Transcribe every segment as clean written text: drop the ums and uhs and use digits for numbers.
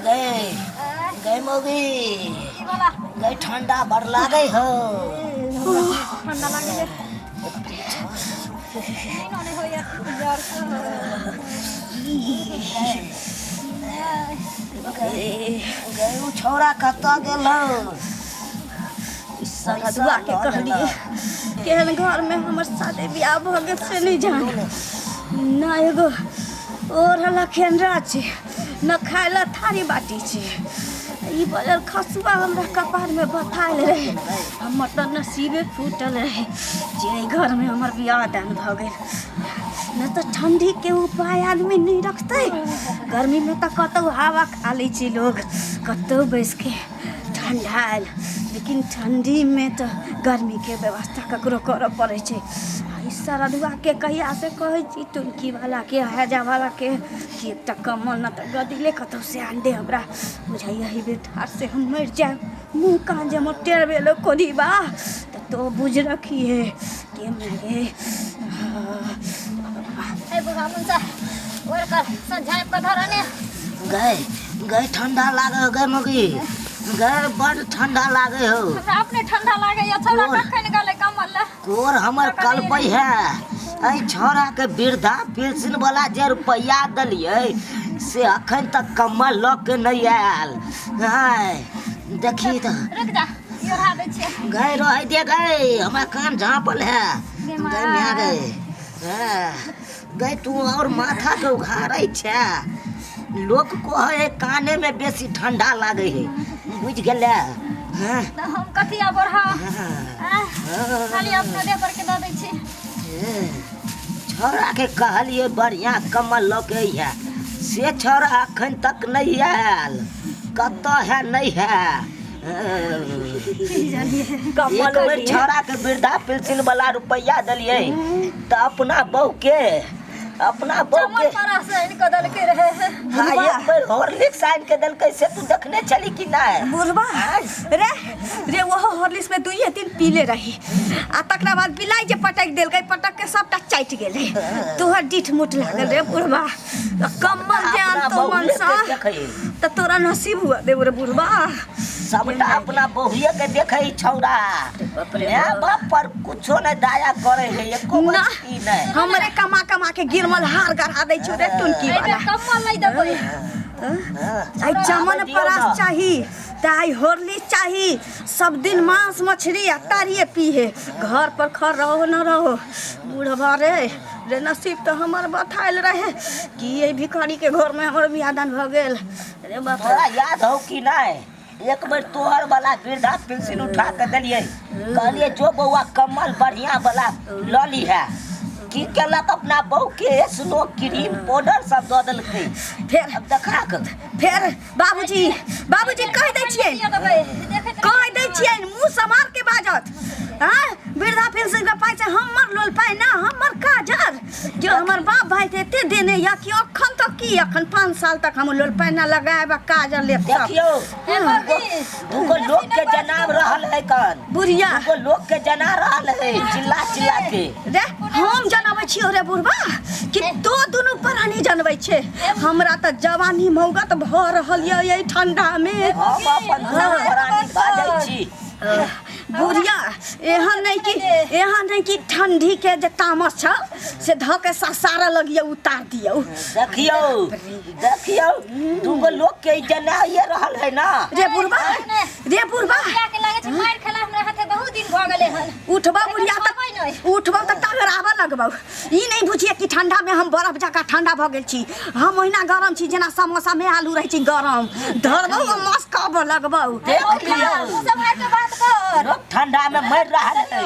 गए गए मौगी। की बोला? गए, ठंडा बड़ लागे हो। ठंडा लागे है। नींद नहीं होइए जर। गए गए, उ छौड़ा कतऽ गेल हौ? सरदुआ के कहलिए, केहन घर में हमर शादी बियाह भऽ गेल से नहि जान। ना एगो ओढ़ला खेनरा छै, न खाय लए थारी बाटी छै। ई बजल खसुआ हमरा कपारमे बथायल रहै। हमर तऽ नसीबे फूटल रहै जे एहि घरमे हमर बियाह दान भऽ गेल। नहि तऽ ठण्डीके उपाय आदमी नहि रखतै? गर्मीमे तऽ कतहु हवा खा लै छै लोग, कतहु बैसिके ठण्डा आयल, लेकिन ठण्डीमे तऽ गर्मीके व्यवस्था ककरो करऽ पड़ै छै। आ ई सरदुआके कहियासँ कहै छी टुनकीवलाके, हैजावलाके कि एकटा कम्बल नहि तऽ गदीले कतहुसँ आनि दे। हमरा बुझाइए एहि बेर ठाढ़सँ हम मरि जायब। मुँह कान जे हमर टेढ़ भेलो कोढ़ीबा तऽ तो बुझ रखिहे के माय। ए बुढ़ा मुनसा, ओढ़ कर झाँपि कऽ धरऽ ने। गए गए, ठंडा लागे हो। गए मौगी गए, बड़ ठंडा लागे हो। हमरा अपने ठंडा लागैया। छौड़ा कोन? कखन गेलै कम्बल लए? कोर हमर कलपै है। एहि छौड़ा के वृद्धा पेंशन वाला जे रुपैआ देलियै से अखन तक कम्बल लऽ के नहि आयल। आय देखी तऽ। रुक जा, ई ओढ़ा दै छियै। गए, रह दे गए, हमरा कान झाँपल है। गए माय गए, हाँ, गए तू और माथा के उघारै छै। लोक कहै है काने में बेसी ठंडा लागे है, बुझि गेलै? हाँ। तऽ हम कथी आब ओढ़ा? हाँ। आँय, खाली अपनो देह पर के दऽ दै छी। छौड़ा के कहलिए बढ़िया कम्बल लऽ के अइहे, से छौड़ा अखन तक नहि आयल। कतऽ है, नहि है। एक बेर छौड़ा के वृद्धा पेंशन वाला रुपैआ देलियै तऽ अपना बहू के, अपना बहू चमन के परा से आनि कऽ देलकै रहे। हाँ, एक बेर हॉर्लिक्स आनि के देलकै से तू देखने छली कि नहि? बुढ़बा रे रे, ओहो हॉर्लिक्स में दुइये दिन पीले रही आ तकरा बाद बिलाइ जे पटक देलकै, पटक के सबटा चाटि गेलै। तोहर डीठ मुठ लागल रे बुढ़बा। कम्बल जे अपना आनतो बहुए मनसा के देखै। तऽ तोरा नसीब हुआ देब रे बुढ़बा। सबटा अपना बहुए के देखै छौड़ा। माय बाप पर कुछो नहि दया करे है एको ना। ई नहि। हमरे कमा कमा के गिरमल हार गढ़ा दै छौ रे टुनकी एहि वाला। बेर कम्बल नहि देबै। आइ चमन आबै दियौ परास ने। चाही तऽ आइ हॉर्लिक्स चाही। सब दिन मांस मछली आ तारिये पीहे, घर पर खर रहो न रहो। बूढ़बा रे रे, नसीब तऽ हमर बथायल रहे कि एहि भिखारी के घर में हमर बियाह दान भऽ गेल रे बाप रे। तोरा याद हौ कि नहि, एक बेर तोहर वाला वृद्धा पेंशन उठा के देलियै, कहलियै जो बौआ, कम्बल बढ़िया वाला लऽ लीहे। की केलक? अपना बहू के स्नो क्रीम पाउडर सब दऽ देलकै। फेर अब देखा के फेर बाबूजी, बाबूजी, कहि दै छियै, कहि दै छियै, मुँह समार के बाजत। हाँ, वृद्धा पेंशन के पाइ से हमर लोल पाइ ना हमर काजर जो हमर बाप भाई के एते देने या कि अखन तक की अखन 5 साल तक हम लोल पाइ ना लगाएब आ काजर लेब सब। देखियौ, दूगो लोग के जनाब रहल है कन। बुढ़िया। दूगो लोग के जना रहल है चिल्ला चिल्ला के। रे, हम जनबै छियौ रे बुढ़बा कि तो दुनू प्राणी जनबै छै? हमरा तऽ जवानी मौगत भऽ रहल यऽ एहि ठंडा मे। हम अपन दुनू प्राणी बाजै छी। बुढ़िया, एहन नहि कि ठंडी के जे तामस छ से धऽ के ससारऽ लगियौ, उतार दियौ। देखियौ, देखियौ, दूगो लोग के जनाइए रहल है ना। रे बुढ़बा, रे बुढ़बा। के लागे छै मारि खेला हमरा हाथे बहुत दिन भऽ गेलै हन। उठबा बुढ़िया छोड़बै तऽ नहि। उठबा तऽ टघराबऽ लगबौ। ई नहि बुझिए कि ठंडा में हम बर्फ जकाँ ठंडा भऽ गेल छी। हम ओहिना गरम छी जेना समोसा में आलू रहै छै गरम। धरबौ आ मस्कबऽ लगबौ। देख लियौ। मुँह सम्हारि के बात कर। लोग ठंडा में मर रहल है।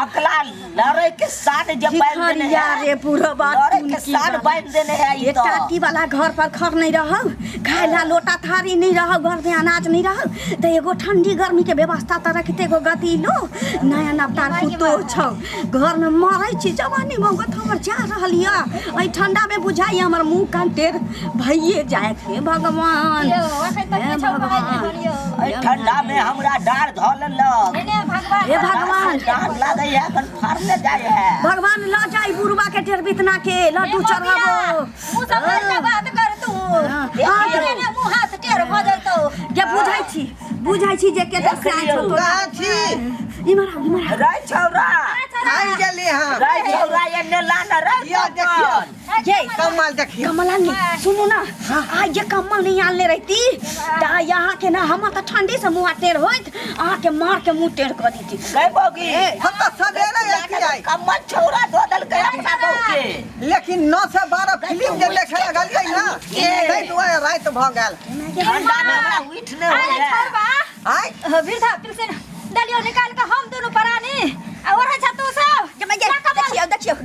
अकला लड़े के साथ जे बांध देने भिखरिया है। रे बुढ़बा। लड़े के टुनकी साथ वाला। बांध देने है ई ये तो। टाटी वाला घर पर खर नहीं रहौ, खाय ला लोटा थारी नहीं रहौ, घर में अनाज नहीं रहौ तऽ एगो ठंडी गर्मी के व्यवस्था तऽ रखते। एगो गदीलो नया नवतार पुतोह छौ घर में। मरै छी, जवानी मौगत हमर जा रहल यऽ। एहि ठंडा में बुझाइए हमर मुँह कान टेढ़ भइए जायत। हे भगवान। यौ, अखन तक हे किछो कहै नहि भगवान। हन यौ। एहि ठंडा में हमरा डार धऽ लेलक। एने भगवान। हे भगवान। डार लागे है, अपन फाड़ले जाय है। भगवान लऽ जाई बुढ़वा के टेढ़ बितना के लड्डू चढ़ाबो। मुँह सम्हारि के बात कर तू। हाँ। एने मुँह हाथ टेढ़ भऽ बुझै छी जे केते साँझ छौ तोरा। कहाँ छी? इम्हर आउ, इम्हर आउ। रे छौरा आइ गेली हम। रे छौरा एने लान रे या देखियौ। ये कमल देखियौ। कमल आनली सुनू ना आइ जे कमल नहीं आनले रहती त आइ अहाँ के ना हमर त ठंडी से मुँह टेढ़ होइत अहाँ के मार के मुँह टेढ़ कऽ दीती। गई बौगी हम तऽ सवेरे अथी आई। कमल छौरा धो देलकै अपना बहू के। लेकिन 9 से 12 फिल्म जे देखे लगलियै ना, ताहि दुआरे राति भऽ गेल। ठंडा में हमरा उठ नहि अरे होइए। छोड़बा आइ वृद्धा पेंशन दलियो निकाल के हम दोनों परानी आ ओढ़ै छ तू सब। जे मैं देखियौ देखियौ देखियौ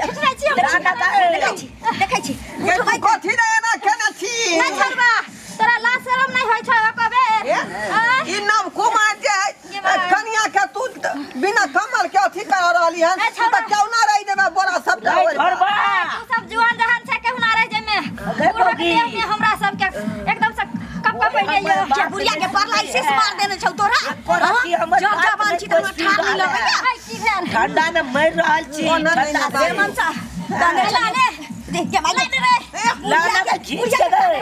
खिचरै छी हम। लाना गए। देखै छी देखै छी। गे, तू कथी रे एना केने छी? नहि छोड़बा तोरा लाज शरम नहि होइ छौ एको बेर? ए? आँय? ई नव कुमार जे है, ये बात। कनिया के तू बिना कमल के अथी कर रहली हन, ए, तू तऽ छोड़ा। क्यों ना रहि देबे बोरा सबटा रे ओहि पर। छोड़बा तू सब जुआन जहान छै केहू ना रह जाइमे। गए बुढ़क बौगी। देह में हमरा सब के एकदम से कप कप पड़ि जाइए। जे बुढ़िया के परलाइसिस मार देने छौ तोरा। रत्ती हमर जब बात जवान नहि छी तऽ हमरा कोइ ठार नहि सुनि रहल लगैया। है। हाय, की भेल? ठंडा में मरि रहल छी। ओ, नहि, नहि, ठंडा नहि, से। मनसा तने लाने। देख के माय रे लाना के खींच के गए।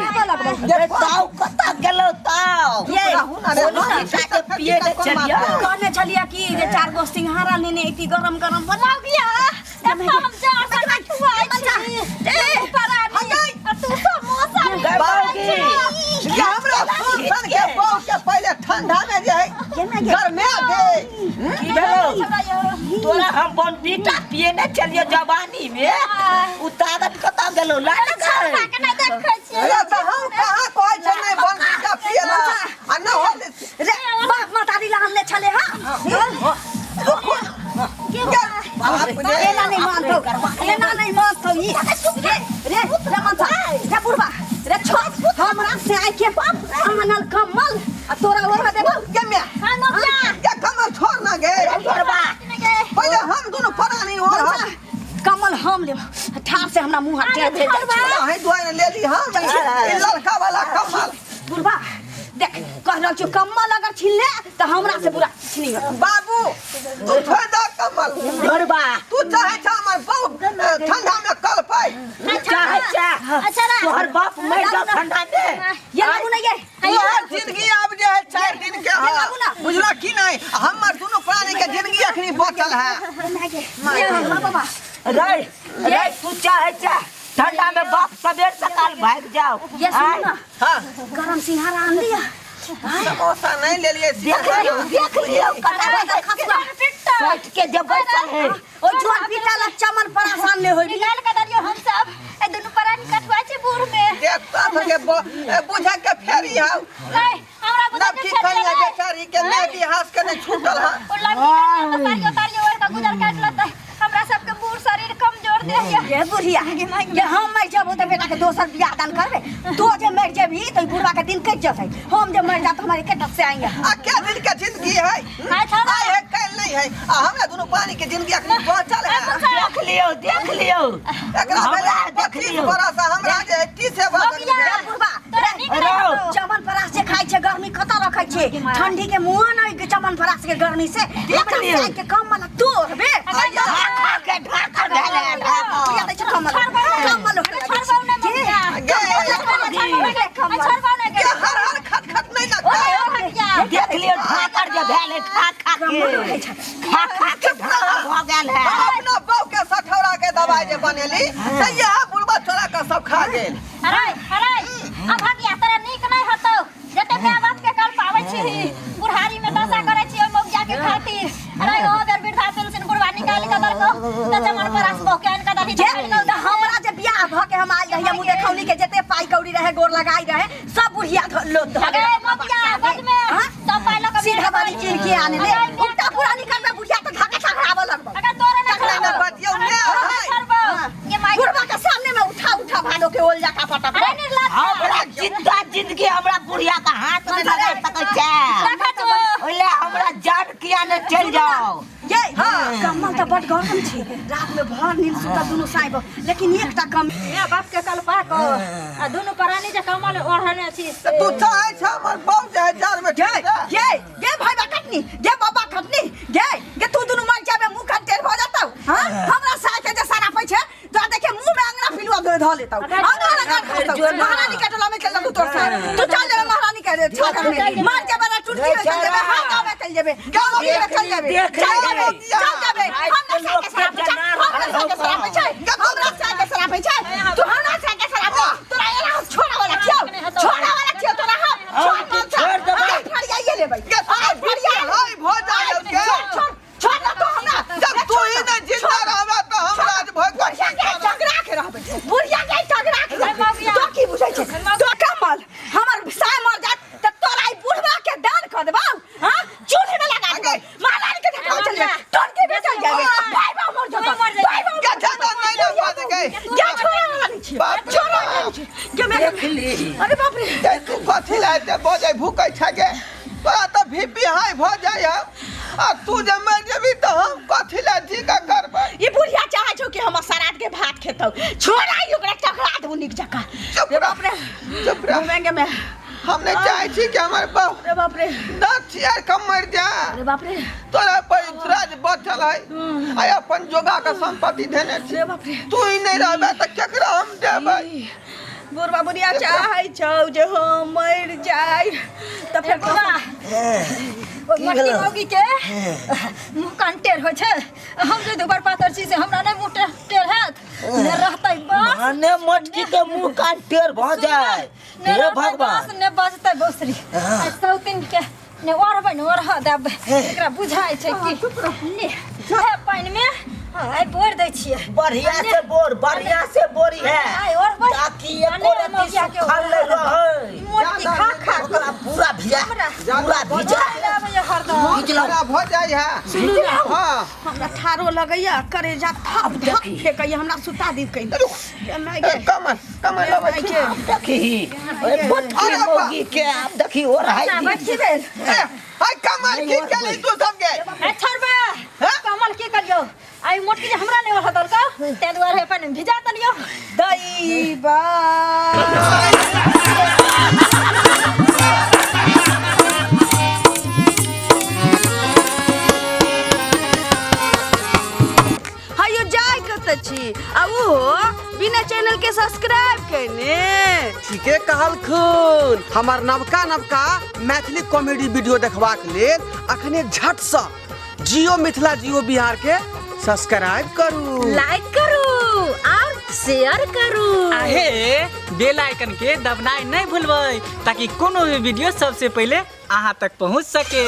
ये ताऊ कतऽ गेलौ ताऊ? ये रहू ना रे, कोनो हम सीता के पिए के चलिया। कहने छलिया कि जे चार गो सिंघाड़ा लेने अइती गरम गरम बनाउ गिया एतऽ हम जा सकै खुआइ छी दुनू परानी आ तू समोसा गए बौगी। ये हमरा सुन सुन के बहू के पहिले ठंडा में जे है गरमे दे। की भेलौ? तोरा हम बोनबीटा पिए ने चलियो जवानी में। उ ताकत कतऽ गेलौ? लाना गए। के नहि देखै छियै। अरे तऽ हम कहाँ कहै छै नहि बंसीटा पियला आ न होले। रे बाप महतारी ला आनले छले हां। बाप रे। एना नहीं मानतौ एना नहीं मानतौ ई रे रे रे मनसा रे बुढ़बा रे छोड़ हमरा से आइ के बाप आनल कमल आ तोरा ओढ़ देबौ। गे म्या, हाँ, नौकिया। गे कमल छोड़ ना गे। छोड़बा। पहिले हम दुनू परानी ओढ़। मनसा, कमल हम लेब ठार से हमरा मुंह हाथ टेढ़ भेल जाइ छै। अहीं दुआरे ले ली हम ई लड़का वाला कमल। बुढ़बा देख कह रहल छियौ कमल अगर छीन ले तऽ हमरा से बुरा किछु नहि होत। बाबू तू छोड़ दे कमल। छोड़बा। तू चाहे छ हमर बहू ठंडा में कलपै। चाहे छै। अच्छा रे। तोहर बाप मरि जाओ ठंडा में। ये लागू ना ये तोहर जिंदगी आब जे है 4 दिन के ये है। लागू ना। बुझला की नहीं हमर दुनू प्राणी के जिंदगी अखनी बचल है। ये हाँ बाबा रे रे तू चाहे छै ठंडा में बाप सबेर सकाल भाग जाओ। ये सुन ना हाँ गरम सिंघाड़ा आन लिया। समोसा नहीं ले लिए। देख लियो देख लियो कतना खसुआ सट के जब बैठल है। ओ जुआन पीटा ला चमन परासान ले होई। निकाल के दलियो हम सब ए दुनू परानी कटुआ छै बूढ़ में। देखता था के बुझा के फेरी हाउ। नहीं हमरा बुझा नब के की फेरी कनिया है। बेचारी के नहीं भी हंस के नहीं छूटल है। ओ लड़की के तारियो तारियो ओढ़ के गुजर काट लेतै। हमरा सबके बूढ़ शरीर कमजोर देह ये। ये बुढ़िया ये हम मरि जेबो तऽ बेटा के दोसर बियाह दान करबे। तू जे मरि जेबही तऽ बुढ़वा के दिन कटि जेतै। हम जे मरि जाब तऽ हमारे के से आएंगे। आ क्या दिन के जिंदगी है? हाँ, छोड़ो। आइ है कल नहीं है। आ हमरा दुनू पानी के जिंदगी अखनी बचल है। देख लियो देख लियो। एकरा भेलै हमरा देख 25 लियो। बरस आ हमरा जे है 30 बरस। रे बुढ़वा तोरा नीक रो। नहि होतौ। चमन परास जे खाइ छै गर्मी कतऽ रखै छै? ठंडी के मुँह नहि चमन परास के गर्मी से। देख हमरा लियो। से के कमल तोड़बे। ढाका के ढाका भेलै ढाका। बुढ़िया दै छै कमल कमल छोड़बौ नहि मौका। गे छोड़बौ नहि गे हर हर खट खट नहीं ना ओए ओ हटिया। देख लियो ढाकर जे भेलै खा खा के खा खा के ढाका भऽ गेल है। हम अपना बहू के सठौरा के दवाई जे बनेली से यह बुढ़बा चोरा के सब खा गेल। अरे अरे अब हटिया तोरा नीक नहि होतौ। जते माय बाप के कल पाबै छी बुढ़ारी में दशा करै छी ओइ मौगिया के खातिर। अरे ओ बेर वृद्धा पेंशन बुढ़वा निकाल के दलको तऽ चमन परास बहु के आनि के दही जे तऽ हमरा जे बियाह भऽ के हम आयल रहियै मुँह देखौनी के जते पाई कौड़ी रहे गोर लगाई रहे सब बुढ़िया लो धऽ अरे देलक। मौगिया बद में हाँ? सब पाई लऽ के सीधा वाली चीन के आने ले उल्टा पुरानी करबे बुढ़िया तऽ धके ठहराबऽ लगबौ। अगर तोरा ना नहीं ना बतियौ ने है। छोड़बौ ये माई बुढ़वा के सामने में उठा उठा भालो के ओल जाका पटक। अरे निर्लज्ज हमरा जिंदा जिंदगी हमरा बुढ़िया के हाथ में लगा सकै छै। देखा तू ओइले हमरा जान किया ने चलि जाओ। ये कमल तऽ बड गरम छै रात में भर नींद सुतल दुनू साइब लेकिन एकटा कम माय बाप के कलपा को आ दुनू प्राणी जे कमल ओढ़ने छी। तऽ तू चाहे छ हमर बहू जे है जाड़ में ये ठीक है। ये ये भाईबा कटनी ये बाबा कटनी ये ये तू दुनू मर जाबे मुंह खन टेढ़ भऽ जेतौ। हां हमरा साय के जे सारा पै छै तोरा देखे मुंह में अंगना पिलुआ धऽ लेतौ। अंगना लगा खसतौ महारानी के टोला में चल तू तोर साय तू चल जेबे महारानी के छोड़ मर जेबे ना टुटकी में चल जेबे, हम गाँव में चल जेबे, गाँव में चल जेबे, चल जेबे, चल जेबे। हम ना साके शराब छै, हम ना साके शराब छै, हम ना साके शराब छै, तू हम ना साके शराब। तोरा एना हम छोड़ा वाला छियौ, छोड़ा वाला छियौ तोरा हम। छोड़ हम छोड़ देबै। फरियाइए लेबै। आइ फरिया हाय भऽ जाइ छोड़, छोड़, छोड़ ना तू हमरा। जब तू ही नहीं जिंदा रहबे तऽ हम राज भोग बुढ़िया के टकरा के रहबै, बुढ़िया के टकरा के रहबै। तो की बुझै छै तो कमल? हमर साय मर जात त तोरा ई बुढ़वा के दान क देबौ। हां, चूल्हे में लगा देबौ, महारानी के धक्का चल जाए, तोड़ के भी चल जाबे। भाई बा मर जतौ, भाई बा। के ज्यादा नहीं ना बच गए। के छोड़ा वाला नहीं छी, बाप रे छोड़ा वाला नहीं छी के मैं। देख ली। अरे बाप रे! जे तू कथी लाए ते बजै भूकै छै गे? तोरा तऽ भीपी हाई भऽ जाइ है आ तू जे मरि जेबी तऽ हम कथी लए जी के करबै? ई बुढ़िया चाहे छौ कि हम सराद के भात खेतौ। छोड़ा ई, ओकरा टकरा देबौ नीक जकाँ। चुप रे रह। बाप रे! चुप रह। घूमेंगे मैं। हम नहीं चाहे छी कि हमर बहू अरे बाप रे! दस यार कम मरि जा। अरे बाप रे! तोरा पर राज बचल है आ अपन जोगा के संपत्ति धेने छी। अरे बाप रे! तू ही नहीं रहबे तऽ केकरा हम देबै? बुढ़वा बुढ़िया चाहै छौ जे हम मरि जाय तऽ फेर बुढ़वा, ओ की मोटकी भेलौ? मौगी के मुँह कान टेढ़ होइ छै। हम जे दुबर पातर छी से हमरा नहि मुँह टेढ़ टेढ़ हैत, ने रहतै बाँस। माने मोटकी के मुंह कान टेढ़ भऽ जाय। ने हे रहतै भगवान! बाँस, ने बजतै बौसरी। आ सौतिन के ने ओढ़बै ने ओढ़ देबै। एकरा बुझाइ छै कि ने हे पानिमे आइ बोरि दै छियै। बढ़िया से बोर, बढ़िया से बोरी है, आइ ओढ़बै ताकि एको आ ने रत्ती मौगिया के सुखल नहीं रहे। मोटकी खा खा के ओकरा पूरा भिजा, पूरा भिजा। आबैया हरदम। मोन भिजलौ। खराब भऽ जाइ है। सुनू ने। हाँ। हमरा ठारो लगैया, करेजा थप धप फेकैया, हमरा सुता दी कहीं। ए, कमल कमल लबै छी। आब देखी, ओए मोटकी अरे बा। मौगी के आब देखी, ओ रहै ना दी। बैठ भेल। ए, हाय कमल, की केली तू सबके? ए छोड़बे कमल, की करियो? आई मोटकी जे हमरा नहि ओढ़ देलकौ, ताहि दुआरे अपन भिजा देलियौ। दैबा। हयो जाय कतऽ छी आ ओहो बिना चैनल के सब्सक्राइब केने? ठीके कहलखुन। हमर नवका नवका मैथिली कॉमेडी वीडियो देखबाक लेल अखने झटसँ जियो मिथिला जियो बिहार के सब्सक्राइब करू, लाइक करू और शेयर करू। आहे बेल आइकन के दबनाइ नहीं भूलबै, ताकि कोनो भी वीडियो सबसे पहले अहाँ तक पहुँच सके।